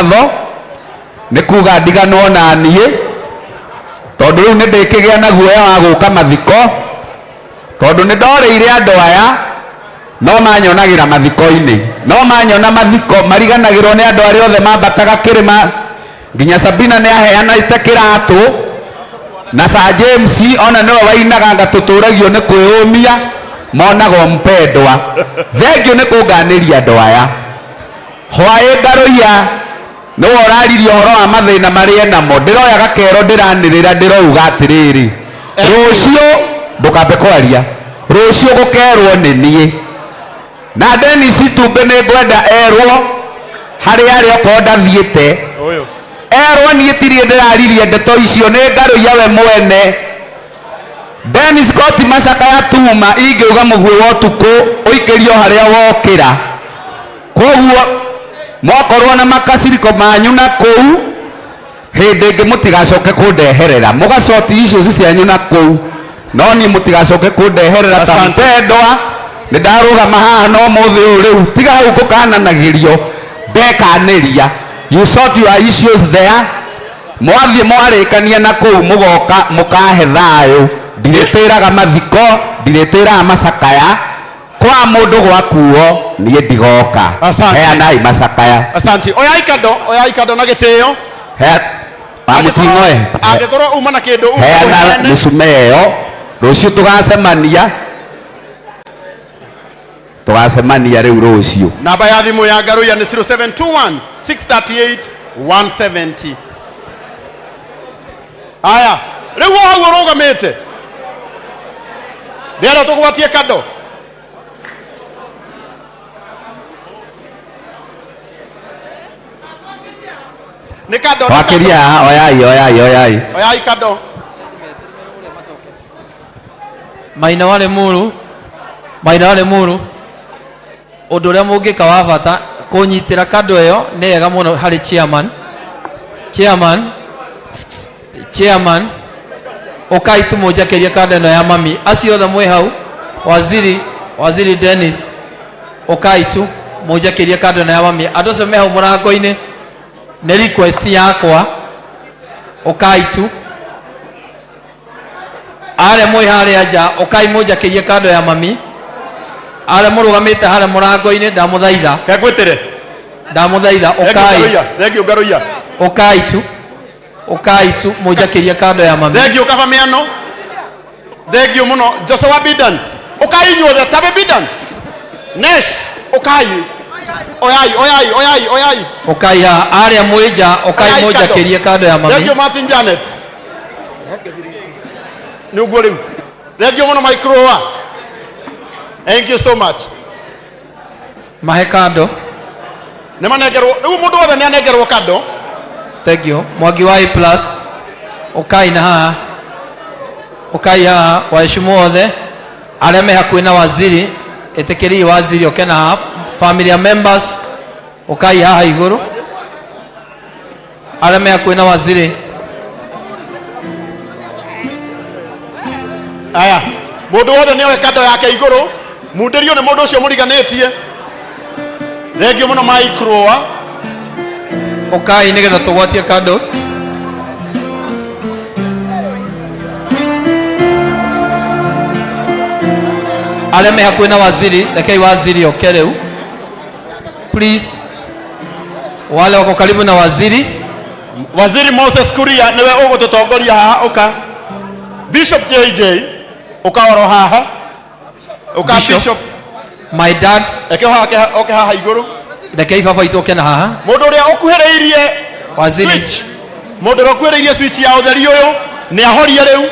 Ngatho nĩ kuga ndiganwo na niĩ tondũ rĩu nĩ ndĩkĩgĩa na guoya wa gũka mathiko tondũ nĩ ndorĩire andũ aya no manyonagĩra mathiko-inĩ no manyona mathiko mariganagĩrwo nĩ andũ arĩa othe mambataga kĩrĩma nginya Sabina nĩ aheanĩte kĩratũ na Sir James ona nĩwe wainaga nga tũtũragio nĩ kwĩũmia monagwo mpendwa thengio nĩ kũnganĩria andũ aya Hwaĩ Ngarũiya nĩwe ũraririe ũhoro wa mathĩna marĩa enamo. Ndĩroya gakero ndĩranĩrĩra ndĩrouga atĩrĩrĩ, rũciũ ndũkambe kwaria, rũciũ gũkerwo nĩ niĩ. Na Dennis Itumbĩ nĩ ngwenda erwo harĩa arĩ okorwo ndathiĩte, erwo niĩ tiriĩ ndĩraririe ndeto icio nĩ Ngarũiya we mwene. Dennis Koti macakaya tuma ingĩuga mũguĩ wa ũtukũ ũikĩrio harĩa wokĩra. Koguo mwakorwo na makaciriko manyu na kũu hĩndĩ ĩngĩ mũtigacoke kũndeherera mũgacoti issues cianyu na kũu no niĩ mũtigacoke kũndeherera ta Asante. mpendwa nĩ ndarũgama haha no mũthĩ ũyũ rĩu tiga hau ngũkananagĩrio ndekanĩria you sort your issues there mwathiĩ mwarĩkania na kũu mũgoka mũkahe thayũ ndirĩtĩraga mathiko ndirĩtĩraga macakaya kwa mũndũ gwakuo niĩ ndigoka. Asante. Heanai macakaya. Asante. Oyai kando, oyai kando na gĩtĩo. Hea Wamũting'oe. Angĩkorwo uma na kĩndũ uma Heana ũheane. mĩcume ĩyo rũciũ tũgacemania tũgacemania rĩu rũciũ. Namba ya thimũ ya Ngaruiya nĩ 0721 638 170. Haya, rĩu o hau ũrũgamĩte ndĩrenda tũgwatie kando. Nĩ kando, nĩ kando. Wakĩria haha, oyai oyai oyai. Oyai kando. Maina wa Limuru, Maina wa Limuru, ũndũ ũrĩa mũngĩka wa bata kũnyitĩra kando ĩyo nĩ wega mũno harĩ chairman. Chairman, chairman, ũkai tu mũnjakĩrie kando ĩno ya mami. Acio othe mwĩ hau, waziri, waziri Dennis, ũkai tu mũnjakĩrie kando ĩno ya mami. Andũ acio me hau mũrango-inĩ nĩ request yakwa, ũkai tu. Arĩa mwĩ harĩa nja, ũkai mũnjakĩrie kando ya mami. Arĩa mũrũgamĩte harĩa mũrango-inĩ, ndamũthaitha. Kengwĩtĩre. Ndamũthaitha, Thengiũ ũkai. Ngaruiya, thengiũ Ngaruiya. Ũkai tu. Ũkai tu mũnjakĩrie kando ya mami. Thengiũ Kaba Mĩano. Thengiũ mũno Joshua Bidan. Ũkai inyuothe, Tabe Bidan. Nesh, ũkai. Oyai, oyai, oyai, oyai. Ũkai haha, arĩa mwĩ nja, ũkai Oyai kando. mũnjakĩrie kando ya mami. Thengiũ Martin Janet. Nĩ ũguo rĩu. Thengiũ mũno Mike Roa. Thank you so much. Mahe kando. Nĩ manengerwo, rĩu mũndũ wothe nĩ anengerwo kando. Thank you. Mwangi wa A plus, ũkai na haha. Ũkai haha, waheshimu othe. Arĩa me hakuhĩ na waziri, ĩtĩkĩriai waziri oke na haha. Familia members, ũkai haha igũrũ. Arĩa me hakuhĩ na waziri. Aya, mũndũ wothe nĩ oe kando yake igũrũ, mundĩrio nĩ mũndũ ũcio mũriganĩtie. Thengiũ mũno Mike Roa. Ũkai nĩgetha tũgwatie candles. Arĩa me hakuhĩ na waziri, rekei waziri oke rĩu. Please. Wale wako karibu na waziri. Waziri Moses Kuria niwe ũgũtũtongoria haha ũka. Bishop JJ ũka oro haha. Ũka Bishop. Bishop. My dad. Reke oke haha igũrũ. Rekei baba itũ oke na haha. Mũndũ ũrĩa ũkuhĩrĩirie Waziri. switch. Mũndũ ũrĩa ũkuhĩrĩirie switch ya ũtheri ũyũ nĩ ahorie rĩu.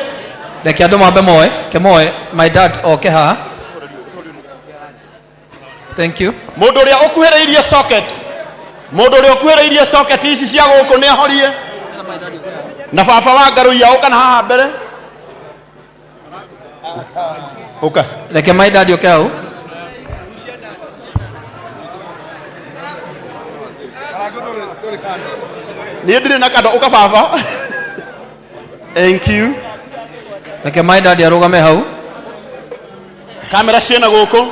Reke andũ mambe moe, ke moe. My dad oke haha. Thank you. Mũndũ ũrĩa ũkuhĩrĩirie socket, mũndũ ũrĩa ũkuhĩrĩirie socket ici cia gũkũ nĩ ahorie. Na baba wa Ngaruiya ũka na haha mbere. Ũka. Reke my dad oke hau. Niĩ ndirĩ na kando, ũka baba. Thank you. Reke my dad arũgame hau. Kamera ciĩna gũkũ.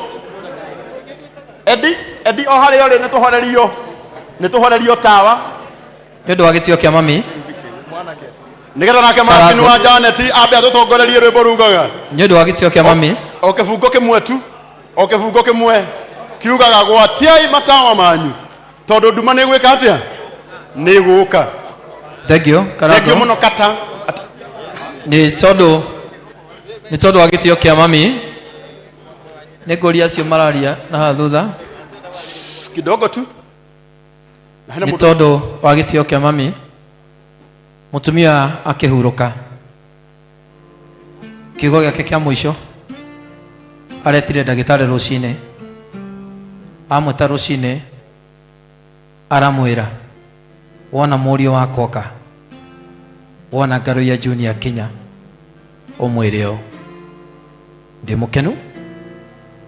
Edi, Edi o harĩa ũrĩ nĩ tũhorerio. Nĩ tũhorerio tawa. Nĩ ũndũ wa gĩtĩo kĩa mami. Nigetha nake Martin wa Janet ambe atũtongorerie rwĩmbo rugaga. Nĩ ũndũ wa gĩtĩo kĩa mami. O kĩbungo kĩmwe tu, o kĩbungo kĩmwe kiugaga gwatiai matawa manyu tondũ nduma nĩ gwĩka atĩa? Nĩ gũka. Thank you. Thank you mũno kata. Nĩ tondũ wa gĩtĩo kĩa mami, nĩ ngũria acio mararia na haha thutha. Kidogo tu. Na hena Nĩ mũndũ- tondũ wa gĩtĩo kĩa mami, mũtumia akĩhurũka, kiugo gĩake kĩa mũico aretire ndagĩtarĩ rũcinĩ, amwĩta rũcinĩ, aramwĩra, "Wona mũriũ wakwa oka, wona Ngaruiya Junior kinya, ũmwĩre ũũ, ndĩ mũkenu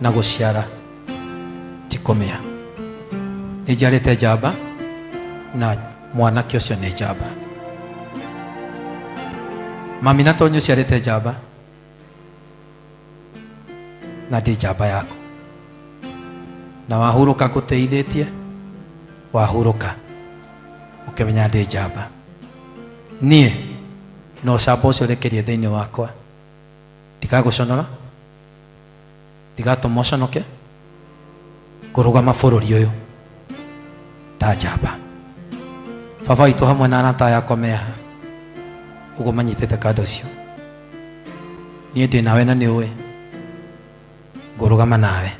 na gũciara ti kũmĩa, nĩ njiarĩte njamba na mwanake ũcio nĩ njamba." Mami, na tonyu ũciarĩte njamba na ndĩ njamba yaku, na wahurũka ngũteithĩtie, wahurũka ũkĩmenya ndĩ njamba niĩ, na ũcamba ũcio ũrekerie thĩinĩ wakwa, ndigagũconora, ndigatũma ũconoke, ngũrũgama bũrũri ũyũ ta njamba. Baba witũ hamwe na arata yakwa meha ũguo manyitĩte kando ũcio, niĩ ndĩ nawe na nĩ ũĩ ngũrũgama nawe,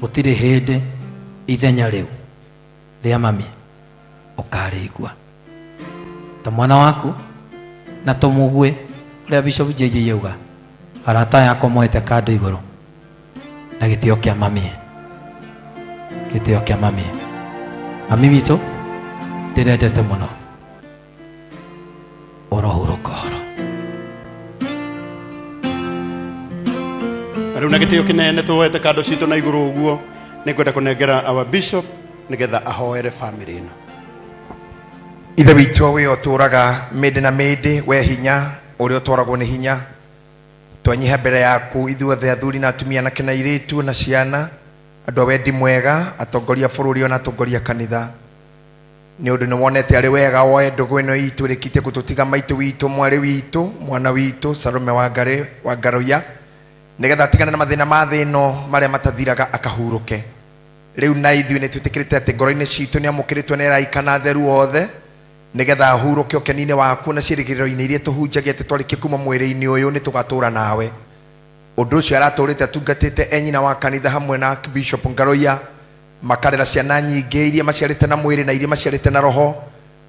gũtirĩ hĩndĩ ithenya rĩu rĩa mami ũkarĩigua ta mwana waku na tũmũguĩ ũrĩa Bishop JJ auga, arata yakwa moete kando igũrũ na gĩtĩo kĩa mami, gĩtĩo kĩa mami. Mami witũ ndĩrendete mũno, ũrohurũka ũhoro. Na rĩu na gĩtĩo kĩnene tuoete kando citũ na igũrũ ũguo, nĩ ngwenda kũnengera our bishop nĩgetha ahoere family ĩno. Ithe witũ wĩ ũtũũraga mĩndĩ na mĩndĩ, we hinya ũrĩa ũtwaragwo nĩ hinya, twanyiha mbere yaku ithuothe, athuri na atumia, anake na airĩtu na ciana, andũ a wendi mwega, atongoria a bũrũri ona atongoria a kanitha, nĩ ũndũ nĩ wonete arĩ wega woe ndũgũ ĩno itũ ĩrĩkĩtie gũtũtiga, maitũ witũ, mwarĩ witũ, mwana witũ Salome Wangari wa Ngaruiya, nĩgetha atigane na mathĩna ma thĩ ĩno marĩa matathiraga, akahurũke rĩu. Na ithuĩ nĩ twĩtĩkĩrĩte atĩ ngoro-inĩ citũ nĩ amũkĩrĩtwo nĩ araika na atheru othe, nĩgetha ahurũke ũkeni-inĩ waku na ciĩrĩgĩrĩro-inĩ iria tũhunjagia atĩ twarĩkia kuma mwĩrĩ-inĩ ũyũ nĩ tũgatũra nawe. Ũndũ ũcio aratũrĩte atungatĩte e nyina wa kanitha hamwe na Bishop Ngaruiya, makarera ciana nyingĩ iria maciarĩte na mwĩrĩ na iria maciarĩte na roho.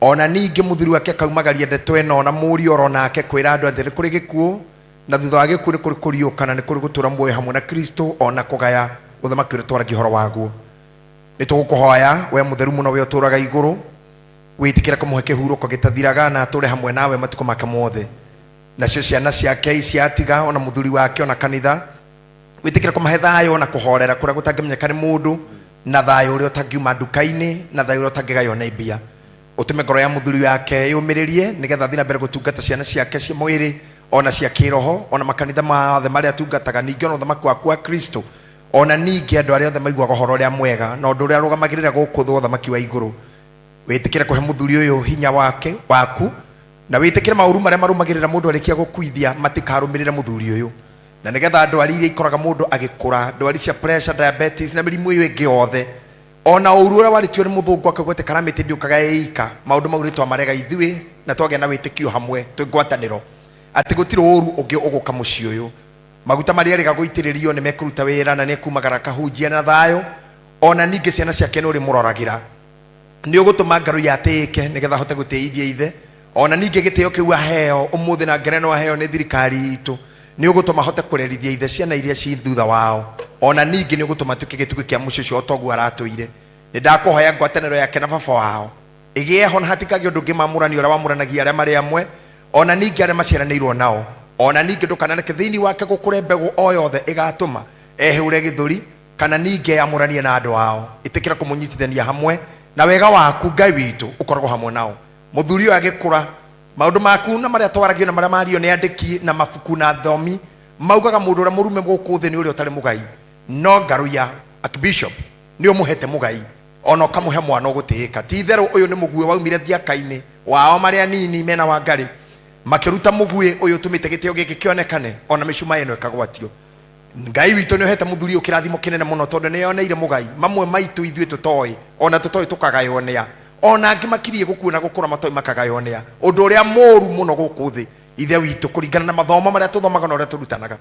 Ona ningĩ mũthuri wake akaumagaria ndeto ĩno na mũriũ oro nake kwĩra andũ atĩ nĩ kũrĩ gĩkuũ, na thutha wa gĩkuũ nĩ kũrĩ kũriũka, na nĩ kũrĩ gũtũũra muoyo hamwe na Kristo, ona kũgaya ũthamaki ũrĩa twaragia ũhoro waguo. Nĩ tũgũkũhoya we mũtheru mũno, we ũtũũraga igũrũ, wĩtĩkĩre kũmũhe kĩhurũko gĩtathiraga na atũũre hamwe nawe matukũ make mothe, nacio ciana ciake icia atiga, ona mũthuri wake, ona kanitha, wĩtĩkĩre kũmahe thayũ na kũhorera kũrĩa gũtangĩmenyeka nĩ mũndũ, na thayũ ũrĩa ũtangiuma nduka-inĩ, na thayũ ũrĩa ũtangĩgaywo nĩ mbia. Ũtũme ngoro ya mũthuri wake yũmĩrĩrie nĩgetha athiĩ na mbere gũtungata ciana ciake cia mwĩrĩ ona cia kĩroho, ona makanitha mothe marĩa atungataga, ningĩ ona ũthamaki waku wa Kristo, ona ningĩ andũ arĩa othe maiguaga ũhoro ũrĩa mwega na ũndũ ũrĩa arũgamagĩrĩra gũkũ thĩ wa ũthamaki wa igũrũ. Wĩtĩkĩre kũhe mũthuri ũyũ hinya wake waku, na wĩtĩkĩre maũru marĩa marũmagĩrĩra mũndũ arĩkia gũkuithia matikarũmĩrĩre mũthuri ũyũ, na nĩgetha ndwari iria ikoraga mũndũ agĩkũra, ndwari cia pressure, diabetes na mĩrimũ ĩyo ĩngĩ yothe, ona ũru ũrĩa warĩtio nĩ mũthũngũ akauga atĩ karamĩtĩ ndĩũkaga ĩika, maũndũ mau nĩ twamarega ithuĩ na twagĩa na wĩtĩkio hamwe twĩ ngwatanĩro atĩ gũtirĩ ũru ũngĩ ũgũka mũciĩ ũyũ. Maguta marĩa erĩga gũitĩrĩrio nĩ mekũruta wĩra na nĩ ekumagara akahunjia na thayũ. Ona ningĩ ciana ciake nĩ ũrĩmũroragĩra, nĩ ũgũtũma Ngaruiya atĩĩke nĩgetha ahote gũtĩithia ithe. Ona ningĩ gĩtĩo kĩu aheo ũmũthĩ na ngerenwa aheo nĩ thirikari itũ, nĩ ũgũtũma ahote kũrerithia ithe ciana iria ci thutha wao. Ona ningĩ nĩ ũgũtũma atuĩke gĩtugĩ kĩa mũciĩ ũcio o toguo aratũire. Nĩ ndakũhoya ngwatanĩro yake na baba wao ĩgĩe ho, na hatikagĩe ũndũ ũngĩ mamũrania ũrĩa wamũranagia arĩa marĩ amwe, ona ningĩ arĩa maciaranĩirwo nao. Ona ningĩ ndũkanareke thĩinĩ wake gũkũre mbegũ o yothe ĩgatũma ehũre gĩthũri kana ningĩ eyamũranie na andũ ao. Ĩtĩkĩra kũmũnyitithania hamwe na wega waku, Ngai witũ, ũkoragwo hamwe nao. Mũthuri ũyũ agĩkũra, maũndũ maku na marĩa twaragio na marĩa mario nĩ andĩki na mabuku na athomi maugaga mũndũ ũrĩa mũrume gũkũ thĩ nĩ ũrĩa ũtarĩ mũgai, no Ngaruiya Archbishop nĩ ũmũhete mũgai. Ona ũkamũhe mwana ũgũtĩĩka. Ti itherũ ũyũ nĩ mũguĩ waumire thiaka-inĩ wao marĩ anini mena Wangarĩ, makĩruta mũguĩ ũyũ ũtũmĩte gĩtĩo gĩkĩ kĩonekane, ona mĩcumaa ĩno ĩkagwatio. Ngai witũ nĩ ũhete mũthuri ũyũ kĩrathimo kĩnene mũno, tondũ nĩ yoneire mũgai mamwe maitũ ithuĩ tũtoĩ, ona tũtoĩ tũkagaywo nĩa, ona angĩ makirie gũkua na gũkũra matoĩ makagaywo nĩa. Ũndũ ũrĩa mũũru mũno gũkũ thĩ, Ithe witũ, kũringana na mathomo marĩa tũthomaga na ũrĩa tũrutanaga,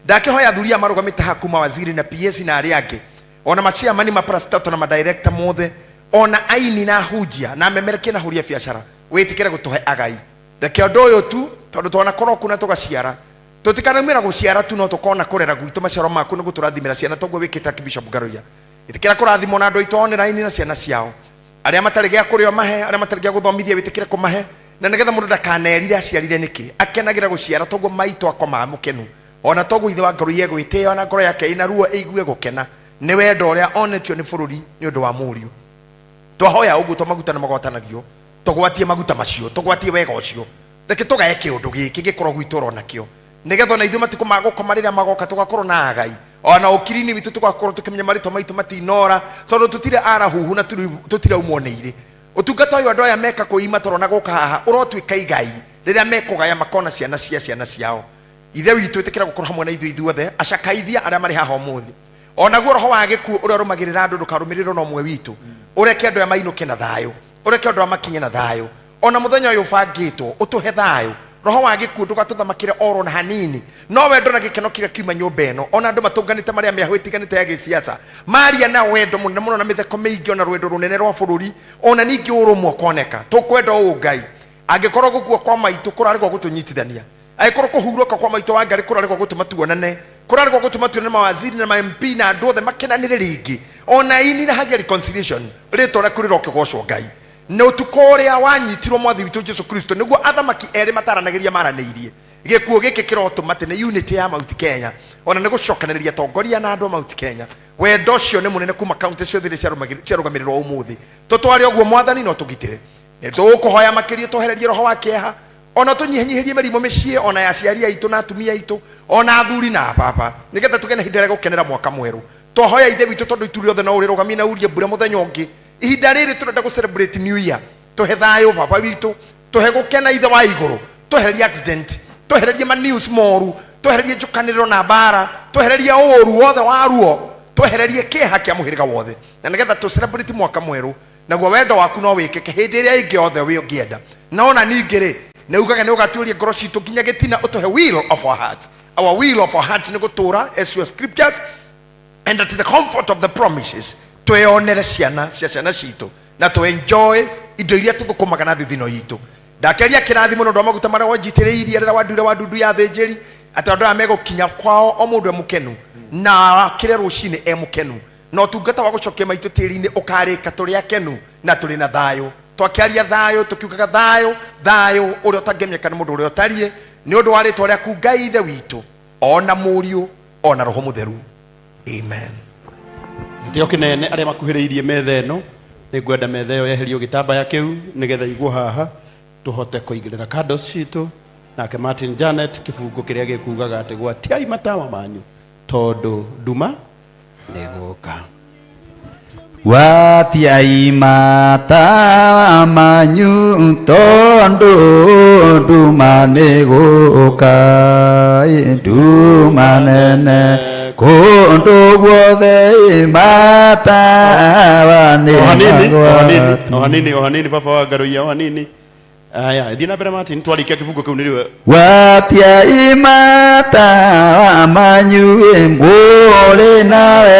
ndakĩhoya athuri aya marũgamĩte haha kuma waziri na PS na arĩa angĩ, ona machairman, maparastato na madirector mothe, ona aini na ahunjia na amemerekia na ahũri a biacara, wĩtĩkĩre gũtũhe agai. Reke ũndũ ũyũ tu, tondũ twanakorwo kuo na tũgaciara, tũtikanaumĩra gũciara tu, no tũkona kũrera gwitũ maciaro maku nĩ gũtũrathimĩra ciana toguo wĩkĩte Archbishop Ngaruiya. Ĩtĩkĩra kũrathimwo na andũ aitũ online na ciana ciao. Arĩa matarĩ gĩa kũrĩa ũmahe, arĩa matarĩ gĩa gũthomithia wĩtĩkĩre kũmahe, na nĩgetha mũndũ ndakanerire aciarire nĩkĩ. Akenagĩra gũciara toguo maitũ akomaga mũkenu, ona toguo ithe wa Ngaruiya egwĩtĩĩa ona ngoro yake ĩna ruo ĩigue gũkena nĩ wendo ũrĩa onetio nĩ bũrũri nĩ ũndũ wa mũriũ. Twahoya ũguo to maguta nĩ magwatanagio, tũgwatie maguta macio, tũgwatie wega ũcio. Reke tũgae kĩũndũ gĩkĩ gĩkorwo gwitũ oro nakĩo, nĩgetha ona ithuĩ matukũ ma gũkoma rĩrĩa magoka tũgakorwo na agai, ona ũkiri-inĩ witũ tũgakorwo tũkĩmenya marĩtwa maitũ matinora, tondũ tũtirĩ arahuhu na tũtiraumwo nĩ irĩ. Ũtungata ũyũ andũ aya meka kwĩima toro na gũka haha ũrotuĩka igai rĩrĩa mekũgaya makona ciana cia ciana ciao. Ithe witũ, ĩtĩkĩra gũkorwo hamwe na ithuĩ ithuothe, acakaithia arĩa marĩ haha ũmũthĩ. O naguo roho wa gĩkuũ ũrĩa ũrũmagĩrĩra andũ ndũkarũmĩrĩrwo na ũmwe witũ. Ũreke andũ aya mainũke na thayũ, ũreke andũ aya makinye na thayũ. Ona mũthenya ũyũ ũbangĩtwo ũtũhe thayũ. Roho wa gĩkuũ ndũgatũthamakĩre oro na hanini, no wendo na gĩkeno kĩrĩa kiuma nyũmba ĩno, ona andũ matũnganĩte marĩ a mĩahũ ĩtiganĩte ya gĩsiasa, maria na wendo mũnene mũno na mĩtheko mĩingĩ, ona rwendo rũnene rwa bũrũri, ona ningĩ ũrũmwe ũkoneka. Tũkwenda ũũ Ngai, angĩkorwo gũkua kwa maitũ kũrarĩ gwa gũtũnyitithania, angĩkorwo kũhurũka kwa maitũ wa Ngarĩ kũrarĩ gwa gũtũma tuonane, kũrarĩ gwa gũtũma tuonane mawaziri na ma MP na andũ othe makenanĩre rĩngĩ, ona ini na hagĩa reconciliation, rĩtwa rĩaku rĩrokĩgocwo Ngai. Na ũtukũ ũrĩa wanyitirwo Mwathi witũ Jesu Kristo, nĩguo athamaki erĩ mataranagĩria maranĩirie. Gĩkuũ gĩkĩ kĩrotũma atĩ nĩ unity ya Mount Kenya, ona nĩ gũcokanĩrĩria atongoria na andũ a Mount Kenya. Wendo ũcio nĩ mũnene kuma kaunti ciothe iria ciarũgamĩrĩrwo ũmũthĩ. Tũtware ũguo Mwathani na ũtũgitĩre. Nĩ tũgũkũhoya makĩria ũtwehererie roho wa kĩeha, ona ũtũnyihanyihĩrie mĩrimũ mĩciĩ, ona ya aciari aitũ na atumia aitũ, ona athuri na ababa, nĩgetha tũgĩe na ihinda rĩa gũkenera mwaka mwerũ. Twahoya Ithe witũ, tondũ itu rĩothe no ũrĩrũgamie na urie mbura mũthenya ũngĩ. Ihinda rĩrĩ tũrenda gũ celebrate new year, tũhe thayũ baba witũ, tũhe gũkena Ithe wa igũrũ, twehererie accident, twehererie ma news moru, twehererie njũkanĩrĩro na mbara, twehererie ũru wothe wa ruo, twehererie kĩeha kĩa mũhĩrĩga wothe, na nĩgetha tũ celebrate mwaka mwerũ, naguo wendo waku no wĩkĩke hĩndĩ ĩrĩa ĩngĩ yothe wĩ ũngĩenda. Na ona ningĩ rĩ, nĩ ugaga nĩ ũgatuĩria ngoro citũ nginya gĩtina, ũtũhe will of our hearts. Our will of our hearts nĩ gũtũra as your scriptures and at the comfort of the promises, twĩyonere ciana cia ciana citũ na tũ enjoy indo iria tũthũkũmaga na thithino itũ. Ndakeria kĩrathimo nĩ ũndũ wa maguta marĩa wanjitĩrĩirie rĩrĩa wanduire wa ndundu ya athĩnjĩri, atĩ andũ aya megũkinya kwao o mũndũ e mũkenu na akĩre rũcinĩ e mũkenu, na ũtungata wa gũcokia maitũ tĩri-inĩ ũkarĩka tũrĩ akenu na tũrĩ na thayũ. Twakĩaria thayũ, tũkiugaga thayũ, thayũ ũrĩa ũtangĩmenyeka nĩ mũndũ ũrĩa ũtariĩ, nĩ ũndũ wa rĩtwa rĩaku Ngai Ithe witũ, ona Mũriũ, ona Roho Mũtheru. Amen. Gĩtĩo kĩnene arĩa makuhĩrĩirie metha ĩno, nĩ ngwenda metha ĩyo yeherio gĩtambaya kĩu nĩgetha igwo haha tũhote kũigĩrĩra candles citũ. Nake Martin Janet kĩbungo kĩrĩa gĩkugaga atĩ gwatiai matawa manyu tondũ nduma nĩ ĩgũka. Gwatiai matawa manyu tondũ nduma nĩgũka, nduma nene kũndũ guothe, matawa nĩ O hanini, o hanini, magwati. o hanini, o hanini, baba wa Ngaruiya, o hanini. Aya, thiĩ na mbere Martin, twarĩkia kĩbungo kĩu nĩrĩo. Gwatiai matawa manyu mũrĩ nawe.